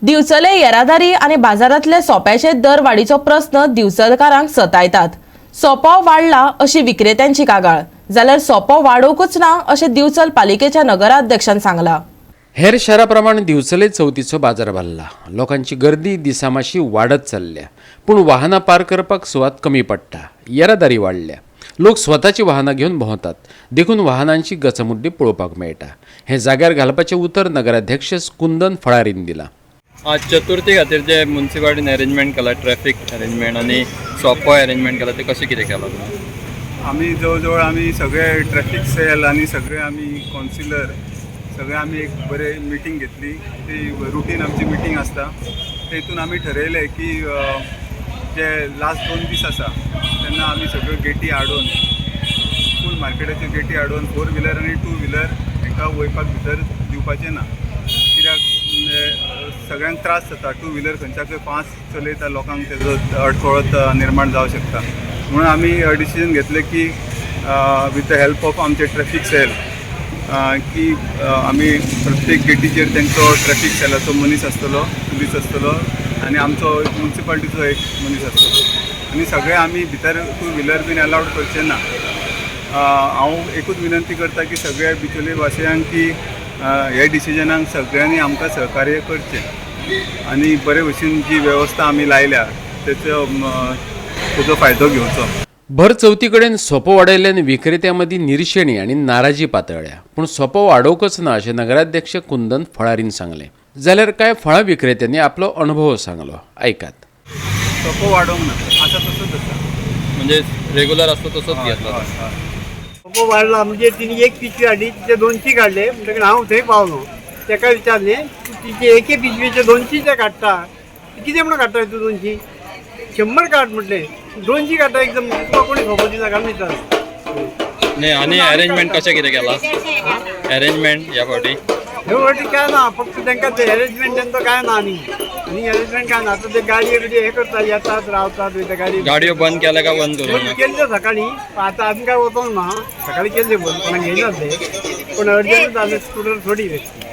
दिवचले येरादारी आनी बाजारांतले सोप्याचे दर वाडीचो प्रस्न दिवचलकारांक सतायतात. सोपो वाडला अशी विक्रेत्यांची कागाळ, जाल्यार सोपो वाडोवंकच ना अशें दिवचल पालिकेच्या नगराध्यक्षान सांगलां. हेर शारा प्रमाण दिवचले चवथीचो बाजार भरला. लोकांची गर्दी दिसामाशी वाडत चल्ल्या, पूण वाहनां पार्क करपाक सुवात कमी पडटा. येरादारी वाडल्या. लोक स्वताची वाहनां घेवन भोंवतात, देखून वाहनांची गचमुड्डी पळोवपाक मेळटा. हें जाग्यार घालपाचें उतर नगराध्यक्ष कुंदन फळारीन दिलां. आज चतुर्थी खातीर जे मुन्सिपालिटीन अरेंजमेंट केला, ट्रॅफिक अरेंजमेंट आनी सोपो अरेंजमेंट केला, ते कशें कितें केलां तुमी? आमी जवळ जवळ आमी सगळे ट्रॅफिक सेल आनी सगळे आमी कावन्सिलर सगळे आमी एक बरे मिटींग घेतली. ती रुटीन आमची मिटींग आसता. तेतून आमी ठरयलें की जे लास्ट 2 दीस आसा तेन्ना आमी सगळ्यो गेटी हाडून, फूल मार्केटाच्यो गेटी हाडून फोर व्हिलर आनी टू व्हिलर हांकां वयपाक भितर दिवपाचें ना, कित्याक सगळ्यांक त्रास जाता. टू व्हिलर खंयच्या खंय फास्ट चलयता, लोकांक तेजो अडखळत निर्माण जावं शकता. म्हणून आमी डिसिजन घेतलें की विथ the help of आमचे ट्रॅफिक सेल की आमी प्रत्येक गेटीचेर तेंचो ट्रॅफिक सेलाचो मनीस आसतलो, पुलीस आसतलो आनी आमचो मुन्सिपालिटीचो एक मनीस आसतलो आनी सगळे आमी भितर टू व्हिलर बीन अलावड करचे ना. हांव एकूच विनंती करता की सगळ्या बिचोले वासियांक की ह्या डिसिजनाक सगळ्यांनी आमकां सहकार्य करचें आनी बरे भशेन जी वेवस्था आमी लायल्या तेचो फायदो घेवचो. भर चवथी कडेन सोपो वाडयल्ल्यान विक्रेत्यां मदीं निरशेणी आनी नाराजी पातळ्ळ्या, पूण सोपो वाडोवंकच ना अशें नगराध्यक्ष कुंदन फळारीन सांगलें. जाल्यार कांय फळां विक्रेत्यांनी आपलो अणभव सांगलो, आयकात. सोपो वाडोवंक ना, आसा तसोच आसा. म्हणजे रेगुलर आसता तसोच घेतला? हय हय. सोपो वाडला म्हणजे तिने एक पिशवी हाडली, तिचे 200 काडले. म्हणटकीर हांव थंय पावलो, तेका विचारलें, तूं तिचे एके पिशवेचे 200 ते काडटा, कितें म्हणून काडटा तूं 200? 100 काड म्हटलें, 200 काडटा एकदम. तुका कोणी सोपो दिला काय विचारलें. न्ही, आनी अरेंजमेंट कशें कितें केलां, अरेंजमेंट ह्या फावटी? हे फावटी काय ना, फक्त तांकां ते अरेंजमेंट तेंचो काय ना. आनी आनी अरेंजमेंट काय ना. आतां ते गाडये बिडये हे करता, येतात, रावतात, वयता गाडी. गाडयो बंद केल्या काय बंद करूंक बंद ना? केल्ले सकाळी, पण आता आमी काय वचोंक ना. सकाळी केल्ले बंद, कोणाक घेयनासले, पण अर्जंट जालें, स्कुटर थोडी व्यक्ती.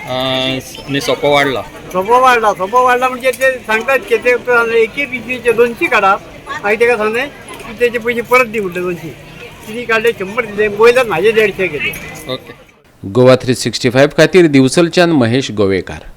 आनी सोपो वाडला? सोपो वाडला. सोपो वाडला म्हणजे ते सांगतात की ते एके पिशवीचे 200 काडात. मागीर तेका सांगलें, तूं तेचे पयशे परत दी म्हटले. 200 तिने काडले, 100 दिले, वयल्यान म्हाजे 150 गेले. ओके. गोवा 365 खातीर दिवचलच्यान महेश गोवेकार.